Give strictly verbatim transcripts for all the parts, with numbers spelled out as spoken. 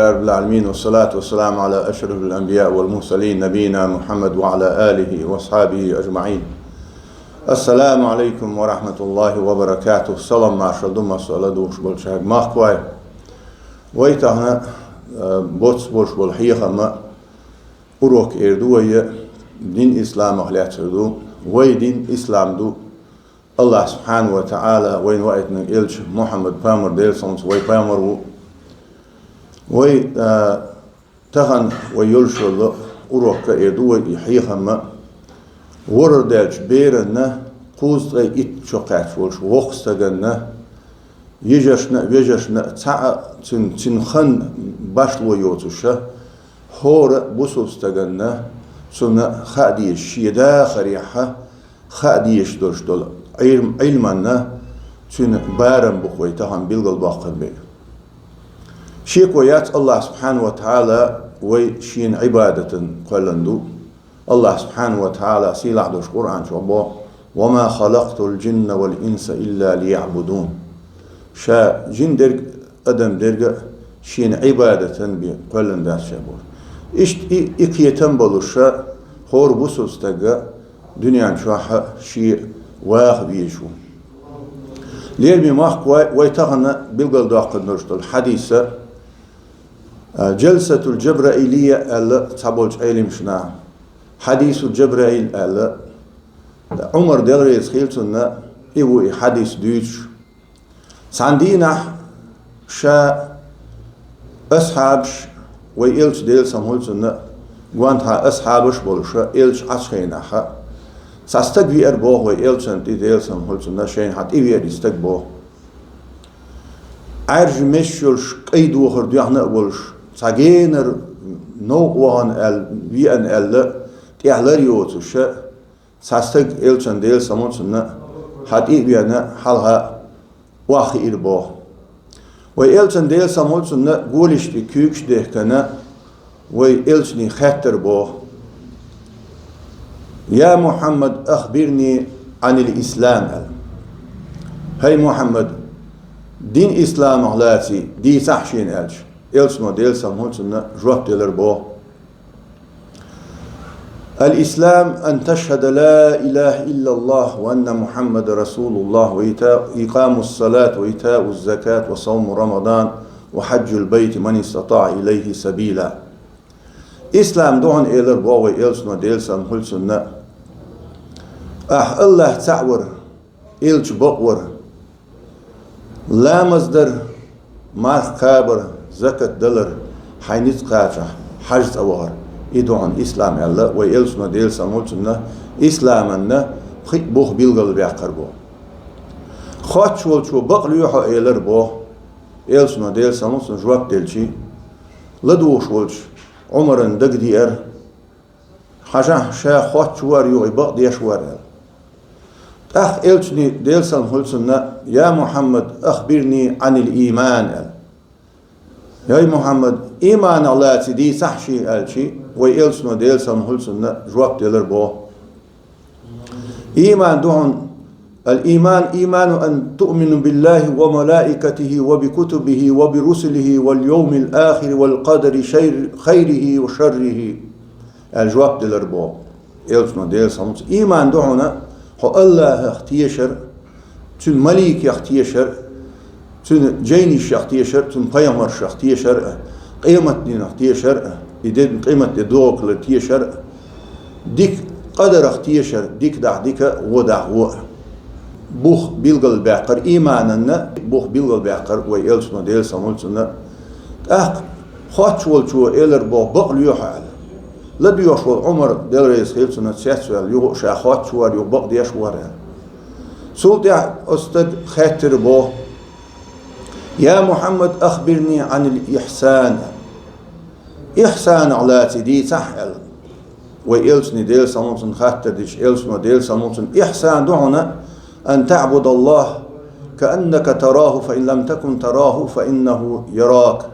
رب العالمين، والصلاة والسلام على أشرف الأنبياء والمرسلين، نبينا محمد وعلى آله وأصحابه أجمعين. السلام عليكم ورحمة الله وبركاته. Салам-маршал ду массо а ладувгӀаш болчаьрга, махкахой. Вай тахан, э, боццуш болуш болу хьехам а, урок эр ду вай, дин исламах лаьцна ду. Вай дин ислам ду. АллахӀ субхьанаху ва таӀала вайна ваийтинарг элча Мухьаммад пайхамар, Делан салам хуьлда цунна, вай пайхамар ву. Вай, а, тахан вай йолуш йолу урок а эр ду вай, и хьехам а, ворхӀ даьллачу беранна кхузткъе итт шо кхаьчна волуш воккхачу стаганна, йижаршна а, вежаршна а, цхьа а цуьнан, цуьнан хан башхало йоцуш а, хӀора а бусалба стаганна цунна хаа дезаш, шен дахарехь а хаа дезаш долуш долу Ӏилм-, Ӏилманна цуьнан барам бу-кх вай тахана билгалдоккхур берг. Шеко яц, АллахӀ субхьанаху ва таӀала вай шена Ӏибадатана кхоьллина ду. АллахӀ субхьанаху ва таӀала сийлахь долуш Къуръан чохь боху: «Ва ма халакътул джинна вал инса илла лияӀбудун». Ша жин дерг а, адам дерг а шена Ӏибадатана бен кхоьллина дац ша боху. Иштта и, и кхетам болуш а, хӀора бусалба стаг а дуьнен чохь а шен ваха везаш ву. Лераме махкахой, вай тахана билгалдоккхур долуш долу хьадис а, а, Джалсатул Джабраилия аьлла цхьаболчу Ӏеламнаха, хьадису Джабраил аьлла, Ӏумар, Дела реза хуьлда цунна, и ву и хьадис дуьйцуш. Цхьана дийнахь ша, асхьабаш, вай элча, Делан салам хуьлда цунна, гонахьа асхьабаш а болуш, элча Ӏачу хенахь, цхьа стаг веара боху вай элчанна тӀе, Делан салам хуьлда цунна, шайна хьа тӀе веара и стаг боху. Ӏаьржа меш йолуш, кӀайн дохар доьхна а волуш, цхьа генара новкъа вахана аьлла, веана аьлла, тӀехь лар йоцуш, цхьа стаг элчанна, Делан салам хуьлда цунна, хьа тӀе а веана, хьалха охьахиира боху. Вай элчанна, Делан салам хуьлда цунна, голаш тӀе куьйгаш а дехкина, вай элчане хаьттира боху: «Я Мухьаммад, ахбирни Ӏанил ислам», аьлла. «ХӀай Мухьаммад, дин исламах лаций дийцахьа шена», аьлча, элчано, Делан салам хуьлда цунна, жоп делира боху: «Ал-ислам ан ташхӀада ла илахӀа иллаллахӀ ва анна Мухьаммадан расулуллахӀ ва ита-, икъамус салат ва итаъуз закат ва савму Рамадан ва хьаджул байти ман истатаӀа илайхӀи сабила». Ислам ду хьуна, элира боху вай элчано, Делан салам хуьлда цунна, ахь АллахӀ цхьаъ вар, элча бакъвар, ламаз дар, марха кхабар, закат далар, хьайн ницкъ кхачахь, хьажа цӀа вахар. И ду хьуна ислам аьлла, вай элчано, Делан салам хуьлда цунна, исламанна пхи бух билгалбаьккхира боху. Хоттуш волчо бакъ лоьхьа элира боху. Элчано, Делан салам хуьлда цунна, жоп делча, ладугӀуш волчу Ӏумарна дагадеара, хьажахь, ша хоттуш вара юха и бакъдеш вара аьлла. ТӀаккха элчане, Делан салам хуьлда цунна: «Я Мухьаммад, ахбирни Ӏанил ийман», аьлла. «ХӀай Мухьаммад, ийманах лаций дийцахьа шена», аьлча, вай элчано, Делан салам хуьлда цунна, жоп делира боху: «Ийман ду хьуна, ал-ийман ийману ан туъмина биллахӀи ва малаикатихӀи ва бикутубихӀи ва бирусулихӀи вал йовмил ахири вал къадари шайр-, хайрихӀи ва шаррихӀи», аьлла жоп делира боху элчано, Делан салам хуьлда цунна. Ийман ду хьуна хьо АллахӀах тешар, цуьнан маликех тешар, цуьнан жайнашех тешар, цуьнан пайхамаршех тешар а, къематдийнах тешар а, и де, къематде догӀу хилар тешар а, дика къадарах тешар, дика дахь дика, вон дахь вон. Бух билгалбаьккхира, иймананна бух билгалбаьккхира вай элчано, Делан салам хуьлда цунна. ТӀаккха хоттуш волчо элира боху: «Бакъ лоьхьа», аьлла. ЛадоьгӀуш волу Ӏумар, Дела реза хуьлда цунна, цецваьлла, юха а ша хоттуш вара, юха бакъдеш вара аьлла. Цул тӀаьхьа оцу стага хаьттира боху: «Я Мухьаммад, ахбирни Ӏанил ихьсан». «Ихьсанах лаций дийцахьа», аьлла. Вай элчане, Делан салам хуьлда цунна, хаттар дича, элчано, Делан салам хуьлда цунна: «Ихьсан ду хьуна ан таъбудаллахӀа кааннака тарахӀу, фа ин лам такун тарахӀу, фа иннахӀу ярак».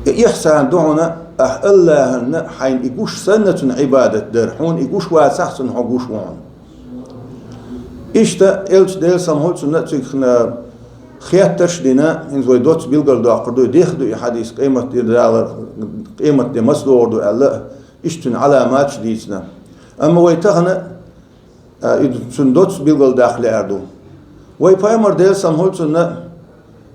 И ихьсан ду хьуна, ахь АллахӀанна хьайна и гуш санна, цунна Ӏибадат дар, хьуна и гуш вацахь, цунна хьо гуш ву хьуна. Иштта элча, Делан салам хуьлда цунна, цуьнга хина Хеттарш дина, хӀинца вай доцца билгалдоккхур ду, дехаду и хьадис къематде далар, къематде маса догӀур ду аьлла, иштта цуьнан Ӏаламаташ дийцина. Амма вай тахана, а, и цуьнан доцца билгалдаккха лаьар ду. Вай пайхамар, Делан салам хуьлда цунна,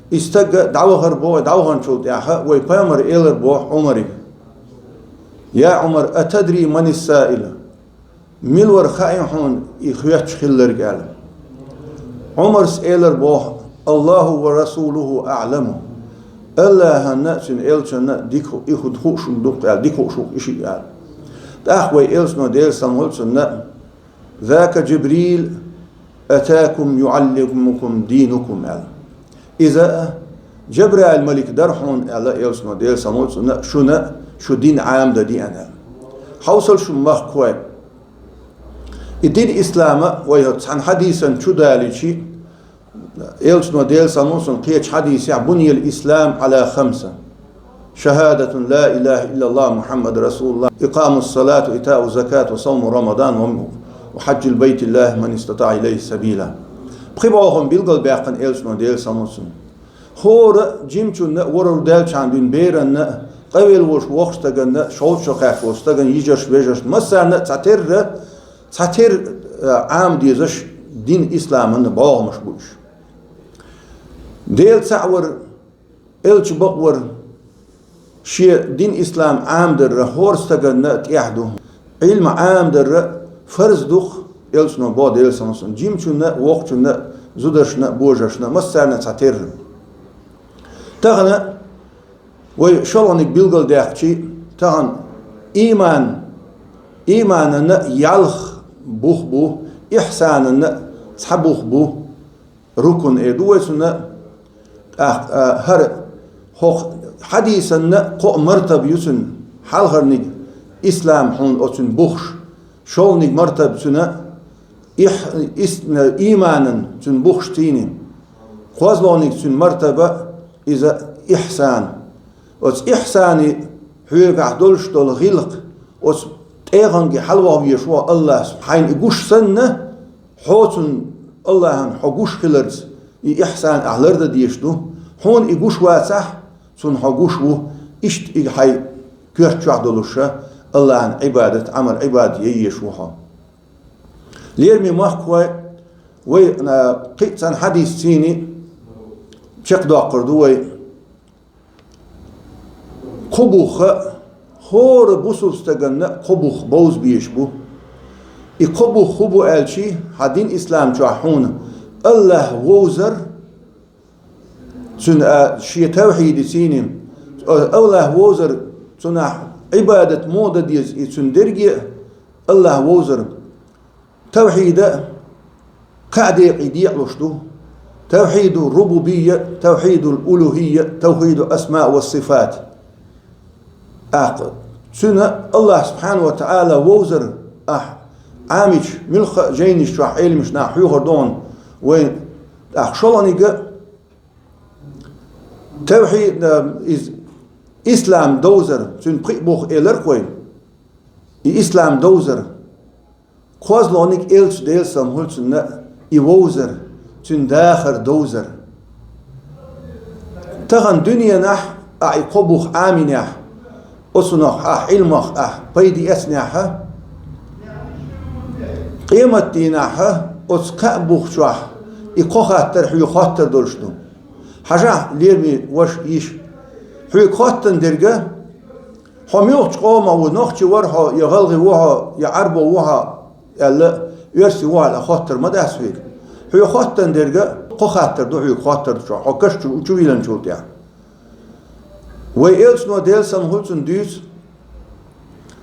и стаг дӀавахар боху, дӀаваханчул тӀаьхьа вай пайхамар элар боху Ӏумарига: «Я Ӏумар, атадри манис саил?» Мила вара хаьий хьуна и хоьттуш хилларг аьлла. Ӏумарс элар боху: «Аллаху ва расулуху аӀламу». Аллахьанна а, цуьнан элчанна а дика ху-, и хӀун хууш хӀума ду-кх аьлла, дика хууш ву-кх и шиъ аьлла. ТӀаккха вай элчано, Делан салам хуьлда цунна: «Зака Джибрил атакум юӀаллимукум динукум», аьлла. Иза Джабраил малик дара хьуна аьлла элчано, Делан салам хуьлда цунна, шуна шу дин Ӏамадан аьлла. Хьовсал шу, махкахой. И дин ислама вай хӀара цхьана хьадисан чу далийча, элчано, Делан салам хуьлда цунна, кхечу хьадисехь: «Буниял ислам Ӏала хамса. Шахадатун ла илаха иллаллах Мухаммад расулуллах, икъамус салат ва итау закат ва савму Рамадан ва, ва хьаджул байтиллахи ман истатаӀа илайхи сабила». Пхи бохам билгалбаьккхина элчано, Делан салам хуьлда цунна. ХӀора жимачунна а, ворхӀ даьллачхьана дуьйна беранна а, къавелла волуш воккхачу стаганна а, шовзткъа шо кхаьчна волчу стагана, йижарш, вежарш, массарна а цхьатерра, цхьатерра, а, Ӏамадан дезаш дин исламан бӀогӀамаш бу уьш. Дела цхьаъ вар, элча бакъ вар, шен дин ислам Ӏамадар хӀора стаганна а тӀехь ду. Ӏилма Ӏамадар фарз ду-кх, элчано боху, Делан салам хуьлда цунна, жимачунна а, воккхачунна а, зударшна а, божаршна а, массарна а цхьатерра. Тахана вай шолгӀаниг билгалдаьккхича, тахана ийман, ийманан а ялх бух бу, ихьсанан а цхьа бух бу, рукун эр ду вай цунна. ТӀаккха, а, хӀара хӀокху хьадисанна кхо а мартаба ю цуьнан, хьалхарниг ислам хьуна оцуьнан бухаш, шолгӀаниг мартаба цуьнан ихь-, ис-, ийманан цуьнан бухаш цийний. КхозлагӀниг цуьнан мартаба иза ихьсан. Оцу ихьсане хьоьгахь долуш долу гӀиллакх, оцу тӀегӀанге хьалаваха везаш ву Аллах, хьайна и гуш санна, хьо цунна, Аллахьан хьо гуш хиларца, и ихьсан ахь лардан дезаш ду. Хьуна и гуш вацахь, цунна хьо гуш ву, иштта и хьайн коьрта чохь долуша Аллахьан Ӏибадат, Ӏамал, Ӏибадат ян езаш ву хьо. Лераме махкахой, вай, а, кхин а цхьана хьадис цийний чекхдоккхур ду вай. Кхо бух а, хӀора бусулба стаганна кхо бух бовза безаш бу. И кхо бух хӀун бу аьлчи, хьан дин ислам чохь хьуна Аллах вовзар, цуьнан, а, шен тавхьиди цийний, Аллах вовзар, цунах Ӏибадат муха дан деза, и цуьнан дерриге а Аллах вовзар. Тавхьида кхаа декъе декъалуш ду: тавхьиду рубубийя, тавхьидул улухийя, тавхьиду асма ва сифат. ТӀаккха цуьнан Аллах субхьану ва таӀала вовзар ахь Ӏамийча, муьлхха а жайнаш чохь Ӏеламнаха хьоьхур ду хьуна вайн, тӀаккха шолгӀанига тавхьид, а, из ислам довзар, цуьнан пхи а бух элира-кх вай. И ислам довзар. КхозлагӀниг элча, Делан салам хуьлда цунна, и вовзар, цуьнан дахар довзар. Тахана дуьненахь ахь и кхо бух Ӏамийнехь, оцунах ахь Ӏилмах ахь пайда эцнехь, къематдийнахь оцу кхаа бух чохь и кхо хаттар хьоьга хоттар долуш ду. Хьажахь, лераме ваша, йиша, хьоьга хоттан дерг: «Хьо муьлхачу къомах ву, нохчи вара хьо, я гӀалгӀи ву хьо, я Ӏарбо ву хьо?» аьлла, оьрси ву хьо аьлла хоттар ма дац хьоьга. Хьоьга хоттан дерг кхо хаттар ду хьоьга хоттар чохь, хьо каш чу, чу виллинчул тӀаьхьа. Вай элчано, Делан салам хуьлда цунна, дуьйцу: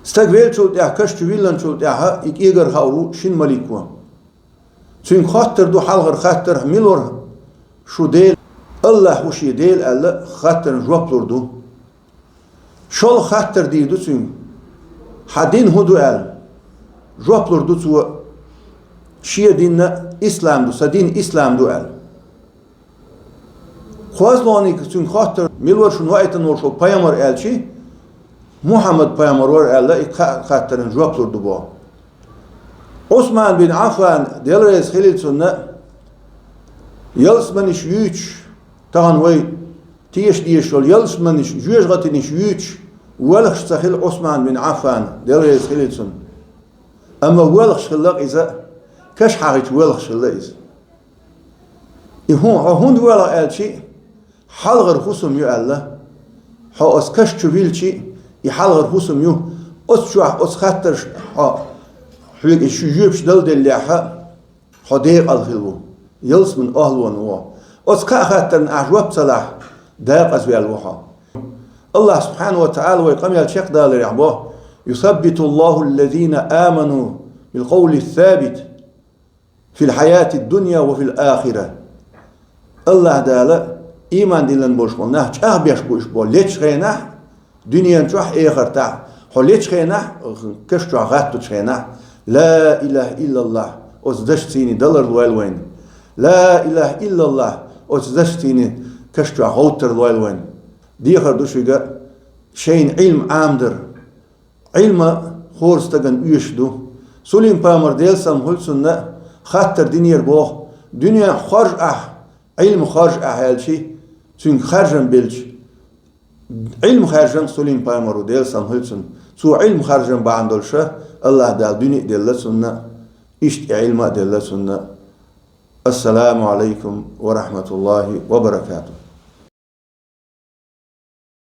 стаг веллачул тӀаьхьа, каш чу виллинчул тӀаьхьа и кӀегар хуур ву шина малико. Цуьнга хоттар ду хьалхара хаттар: «Мила вара шу Дела?» «Аллах ву шен Дела», аьлла, хаттарна жоп лур ду. ШолгӀа хаттар дийр ду цуьнга: «Хьан дин хӀун ду?» аьлла. Жоп лур ду цо: «Шен дин ислам ду, сан дин ислам ду», аьлла. КхозлагӀниг цуьнга хоттар: «Мила вара шуна ваийтина волуш волу пайхамар?» аьлчи, «Мухьаммад пайхамар вара», аьлла, и кхаа хаттарна жоп лур ду боху. Ӏусман бин Ӏаффан, Дела реза хилийла цунна, ялсаманеш юьйцуш, Тахан вай теша дезаш йола ялсаманеш, жоьжахатенаш юьйцуш, воьлхаш ца хилла Ӏусман бин Ӏаффан, Дела реза хилийла цунна. Амма воьлхаш хилла-кх иза, каш хьахийча воьлхаш хилла иза. И хӀун, хьо хӀунда воьлху аьлча, хьалхара хӀусам ю аьлла. Хьо оцу каш чу вилча, и хьалхара хӀусам ю. Оцу чохь оцу хаттаршна хьо, хьоьга и ши жоьпаш дала деллехь, хьо декъала хилла ву, ялсаманин охьалонах ву. Оцу кхаа хаттарна ахь жоп ца лахь, декъаза ваьлла ву хьо. АллахӀ субхьанаху ва таӀала вай къамел чекхдаларехь боху: «يثبت الله الذين آمنوا بالقول الثابت في الحياة الدنيا وفي الآخرة». АллахӀ Дала иман диллина болуш болу нах чӀагӀбеш бу уьш боху лечу хенахь, дуьнен чохь, эхартахь. Хьо лечу хенахь, каш чохь гӀаттачу хенахь, «Ла илаха иллаллахӀ», оцу дашца цхьаьна далар лойла вайна. «Ла илаха иллаллахӀ», оцу дашца цхьаьна каш чохь гӀовттар лойла вайна. Дехар ду шуьга шайна Ӏилма Ӏамадар. Ӏилма хӀора стагана оьшуш ду. Сулим-пайхамар, Делан салам хуьлда цунна, хаттар динера боху: дуьнен хоржу ахь, Ӏилма хоржу ахь аьлча, цуьнга харжам белча, Ӏилма хаьржина Сулим-пайхамар ву, Делан салам хуьлда цунна. Цо Ӏилма харжам бахьана долуша АллахӀ Дала дуьне а делла цунна, иштта и Ӏилма а делла цунна. Ассаламу Ӏалайкум ва рахьматуллахӀи ва баракатухӀ.